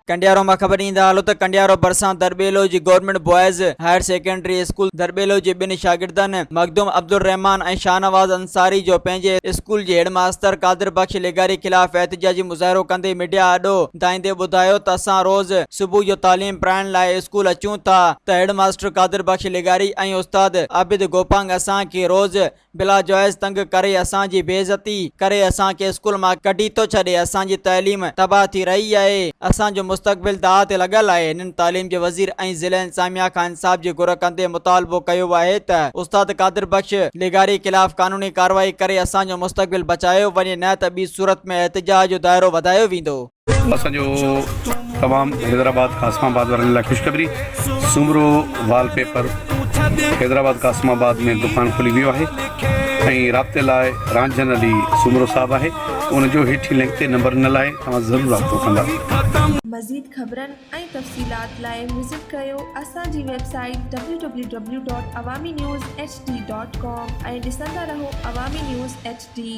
ڪنڊيارو مان خبر ڏيندا هلو ته ڪنڊيارو ڀرسان درٻيلو جي government boys higher secondary school Darbelo جي ٻن شاگردن مخدوم عبدالرحمان ۽ شاهنواز انصاري جو پنهنجي اسڪول جي هيڊ ماستر قادر بخش لغاري خلاف احتجاجي مظاهرو ڪندي ميڊيا آڏو دانهيندي ٻڌايو ته اسان روز صبح جو تعليم پرائڻ لاء اسڪول اچون ٿا ته هيڊ ماستر قادر بخش لغاري ۽ استاد عابد گوپانگ اسان کي روز بلا جواز تنگ ڪري اسان جي بي عزتي ڪري اسان کي اسڪول مان ڪڍي ٿو ڇڏي اسان جي تعليم تباهه ٿي رهي آهي اسان جو مستقبل داء تي لڳل آهي هنن تعليم جي وزير ۽ ضلعي انتظاميا کان انصاف جي گهر ڪندي مطالبو ڪيو آهي ته استاد قادر بخش لغاري خلاف قانوني ڪارروائي ڪري اسان جو مستقبل بچايو وڃي نه ته ٻي صورت ۾ احتجاج جو دائرو وڌايو ويندو. اسان جو تمام حيدرآباد قاسم آباد وارن لاء خوشخبري Soomro wallpaper Hyderabad Qasimabad ۾ دڪان کلي ويو آهي ۽ رابطي لاء رانجهن علي سومرو صاحب آهي ان جو هيٺين لنڪ تي نمبر ڏنل آهي توهان ضرور رابطو ڪندا. مزيد خبرن ۽ تفصيلات لاء وزٽ ڪريو اسان جي website W W W dot Awami news H D dot com ۽ ڏسندا رهو عوامي نيوز ايڇ ڊي.